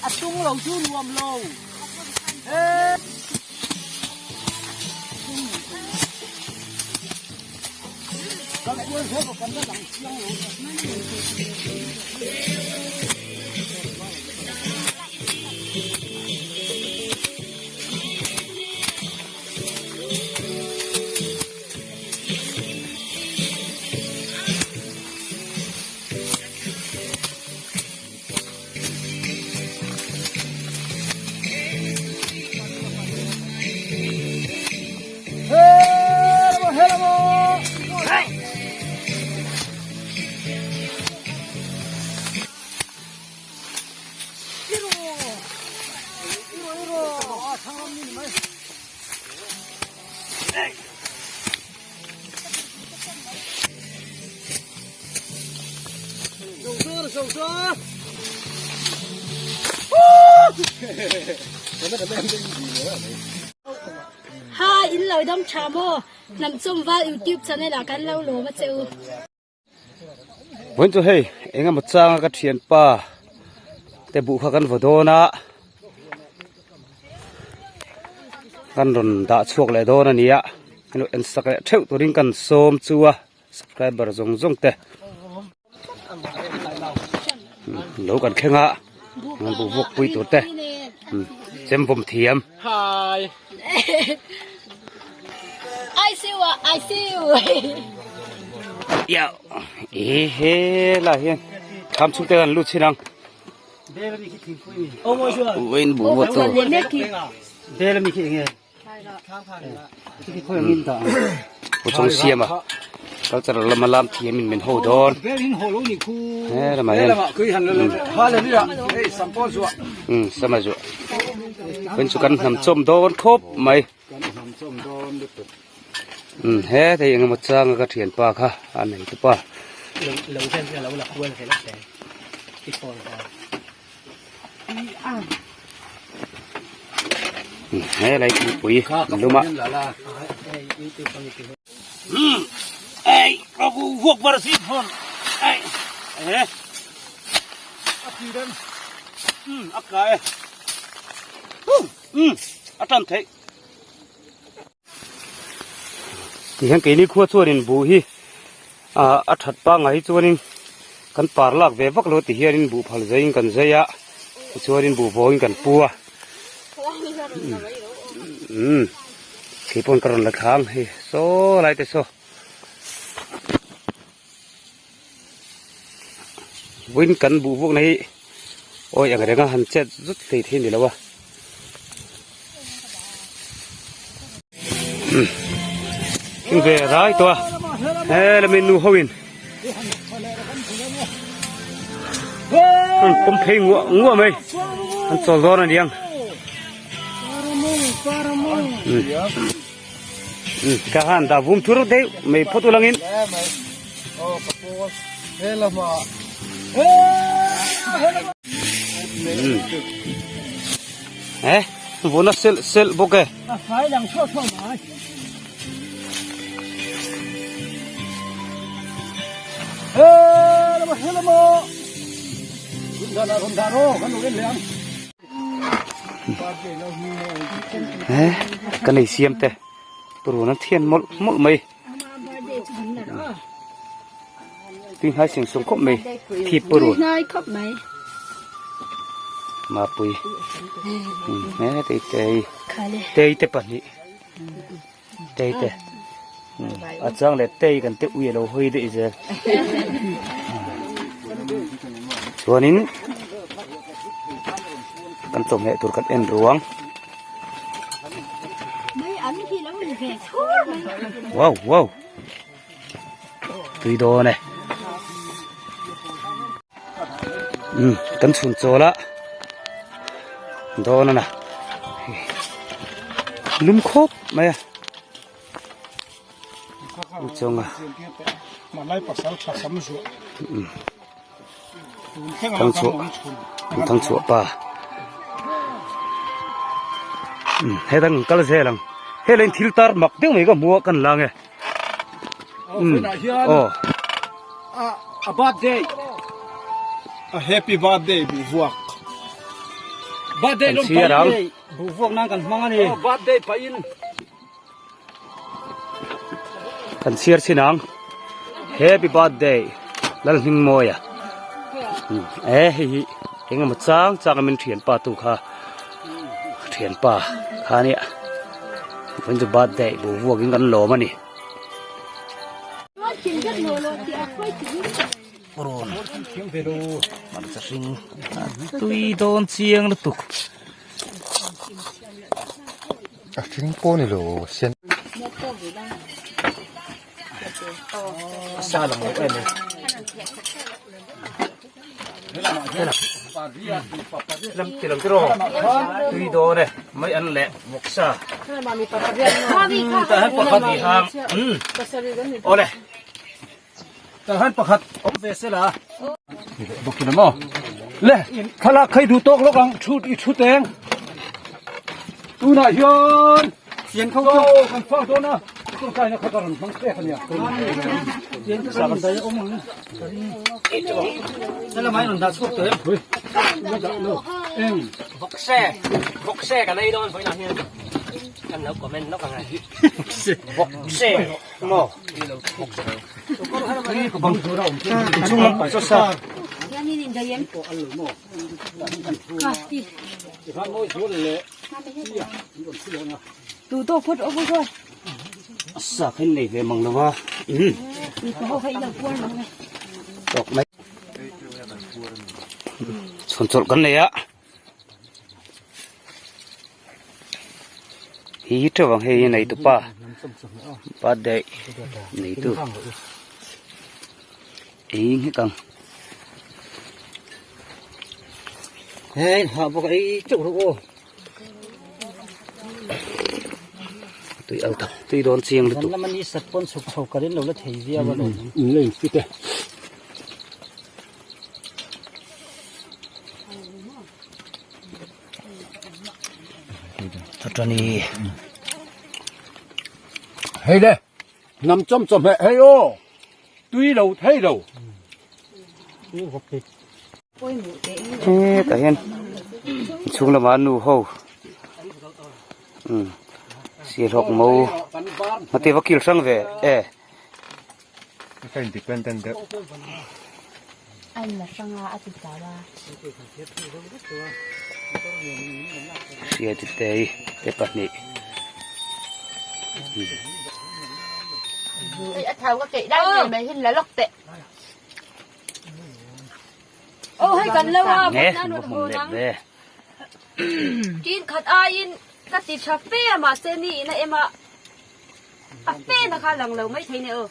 A tung lo chu nuam lo. Ha in lo dam tha maw? Hnam chawm val youtube channel ah kan lo lawm a che u. Vawiin chu hei eng emaw changa ka thianpa te buh kha kan vaw dawn a kan rawn dah chhuak leh dawn a ni a henu en sak leh theuh turin kan sawm chu a subscriber zawng zawng te lo kan thleng a an buh vuak pui tur te chem vawm thiam. I see you I see you ya e he la hian tham chhung te kan lut chin ang uain bu wa to u chawng siam a cultural lama lam thiam in min ho dawn he lamah hian umm sama zuah vawiin chu kan hnam chawm dawn khawp mai umm he thei engemaw changa ka thianpa kha a nei tawp a. He lai thingpui lum a. Tihian keini khua chuanin buh hi a that pangngai hi chuanin kan par lak ve vak lo ti hianin buh phal zeiin kan zai a tichuanin buh vawngin kan pu a umm khi pawn ka rawn la thlang hei saw lai te saw vawiin kan buh vuakna hi awi ang renga han chet zut hlei thei a ni lo a. Thing ve rai tawh a he lami nu ho in an pawm phei nguah nguah mai an chawl dawn a niang ka han dah vum thur deuh mai phawt ulangin Eh, vuna sel sel bawk e. A fai lang chhuak chhuak mai. Hello, hello. Eh, ka nei siam te. Purun an thian mawlh mawlh mai. Tui hnai seng sawng khawp mai thip pawh Tui hnai khawp mai. Mapui he tei tei tei te pahnih tei te a chang leh tei kan te ui alo hawi daih zel chuanin kan chawhmeh tur kan en ruang. Wow wow. Tui dawn e. Um kan chhun chawl a dawn a na lum khawp mai a chunga um thangchhuah thangchhuah pa um hetang kal zel ang helai thil tar mak deuh mai ka hmu a kan la nge. Aw. A birthday. A happy birthday buh vuak. Birthday lawm pai. Buh vuak nan kan hmang a ni. Birthday pahin. Kan chhiar chin ang. Happy birthday Lalhmingmawia. E hei hi engemaw chang chang a min thianpa tu kha thianpa kha nia. Vawiin chu birthday buh vuakin kan lawm a ni. Purun hmarcha hring tui dawn chiang lutuk. A hring pawh ni lo sen. A sa lang lo em e. Lam ti lam tiraw tui dawn e mai an leh vawksa tah hian pakhat ni hang awle tah hian pakhat awm ve se la bawk in maw le thlalak khai duh tawk lawk ang thu i thu teng tunah hian Chian kho chaw kan fak dawn a tawngtaina kha ka rawn hmang pek a nia Helama in rawn dah chhuak tawh em? Eng Vawkse Vawkse kan ei dawn vawiinah hian kan lo comment lawk ang e. Vawkse maw inchhung lam pang saw sa Sa kha in nei ve mang lo va umm tawk mai chhawn chawlh kan nei a hi teuh ang hei hi nei tupa birthday neitu ei nghek ang. Hei hah bawk a ei teuh rawh aw. Tui al tak tui dawn chiang lutuk. Zan lama ni sat pawn chhuk chho karin lo la thei viau a lawm. In la in fit e. Chutani. Hei le nam chawm chawhmeh hei aw tui lo thei lo. Hetah hian inchhung lamah nu ho umm sialhawk mo hmate va kil hrang ve e. Hriati te hi te pahnih. Aw hei kan lo a Nge nan va rawn hmu haw leh nang ve. Tin khat aiin ka ti tha fe a mahse ni in a em a a fe na kha lang lo mai thei ne aw.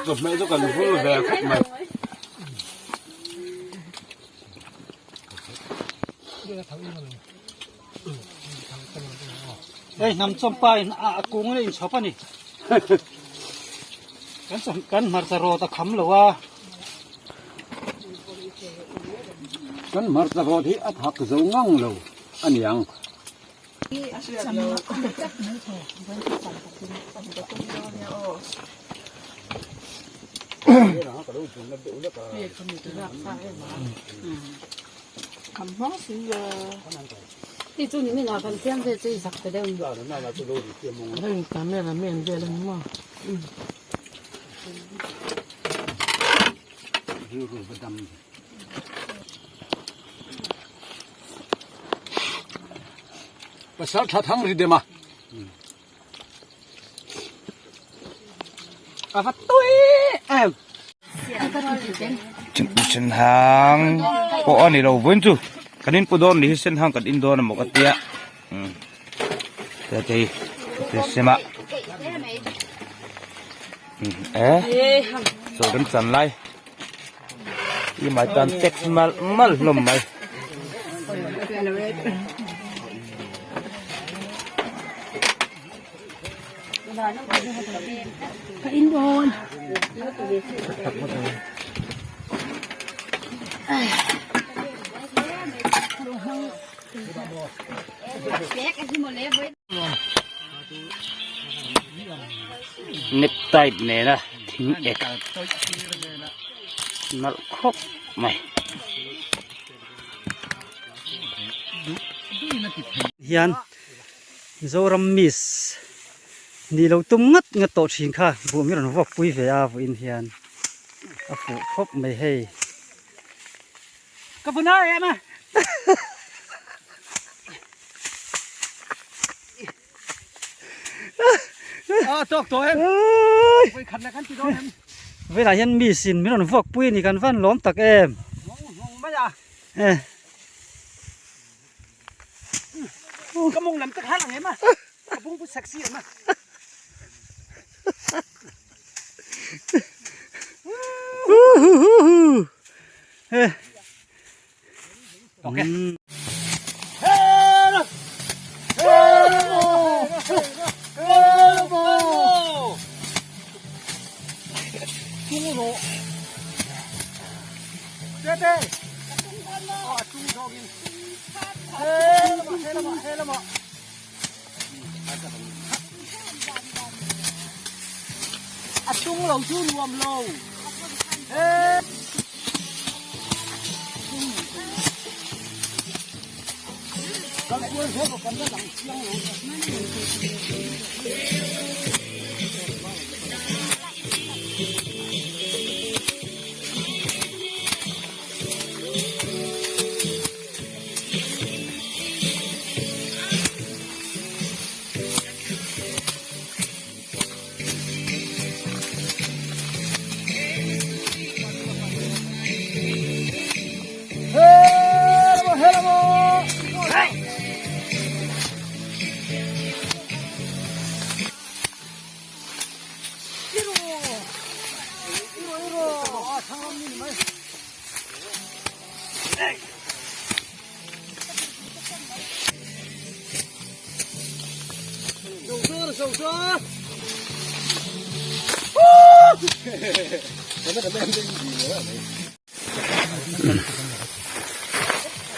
Chawhmeh chu kan vul ve khawp mai. Hei hnam chawmpa in a kung in a inchhawp a ni. Kan chawm kan hmarcha rawt a kham lo a. Kan hmarcha rawt hi a thak zo ngang lo a niang. Pasal tha thang ri dem a. A va tui em. Sen hang pawh a ni lo vawiin chu kan in pu dawn ni hi sen hang kan in dawn a maw ka tia te hi te sem a e chaw kan chan lai. I mai tan tek mal mal hlawm mai. Ka in dawn. Necktie nena thing ek nalh khawp mai. Hian Mizoram miss nih loh tum ngat ngat tawh thin kha buh mi rawn vuak pui ve a vawiin hian a fuh khawp mai hei. Ka vun a em a. A tawk tawh em. Vawi khat leh kan ti dawn em. Velah hian miss in min rawn vuak pui a ni kan van lawm tak em. Nghawng nghawng mai a. Eh. Ka mawng lam te kha lang em a. Ka bung pu sexy em a. Okay. A tung lo chu nuam lo.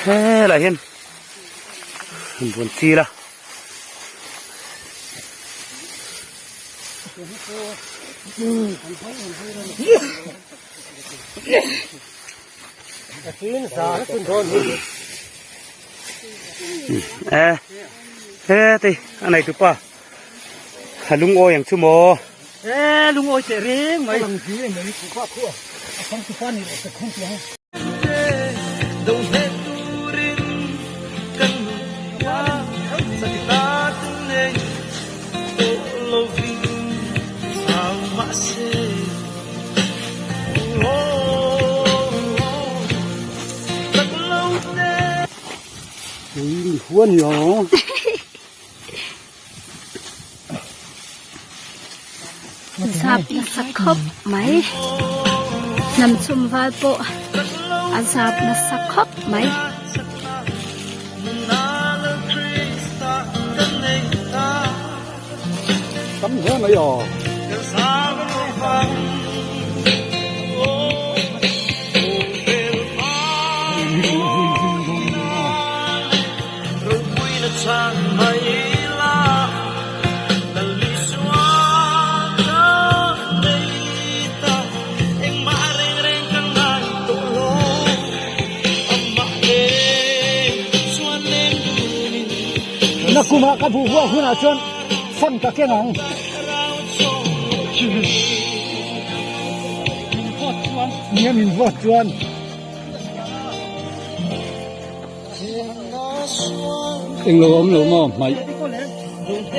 Helai hian buan chil a. E he te a nei tupa a lungawi ang chu maw. E lungawi teh reng mai. Zap nasa khawp mai hnam chhum val pawh a zap nasa khawp mai. Nakuma ka bu huah hunah chuan fan ka keng ang. Nia min vote chuan. Englo awm lo maw hmaih.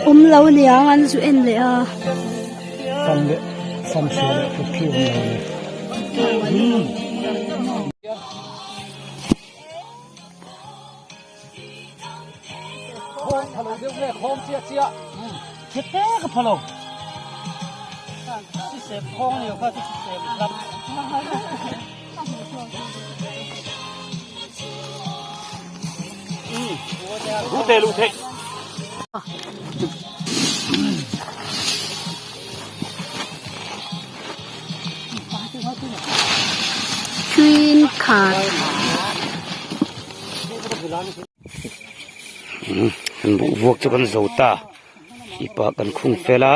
Awm lo niang an zu en leh a. Fan leh fan chhia leh kut khi awm lo ni. Tin khat. Kan buh vuak chu kan zo ta ipa kan khung fel a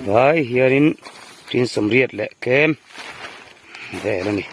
vai hianin tin sawmriat leh tlem vel a ni.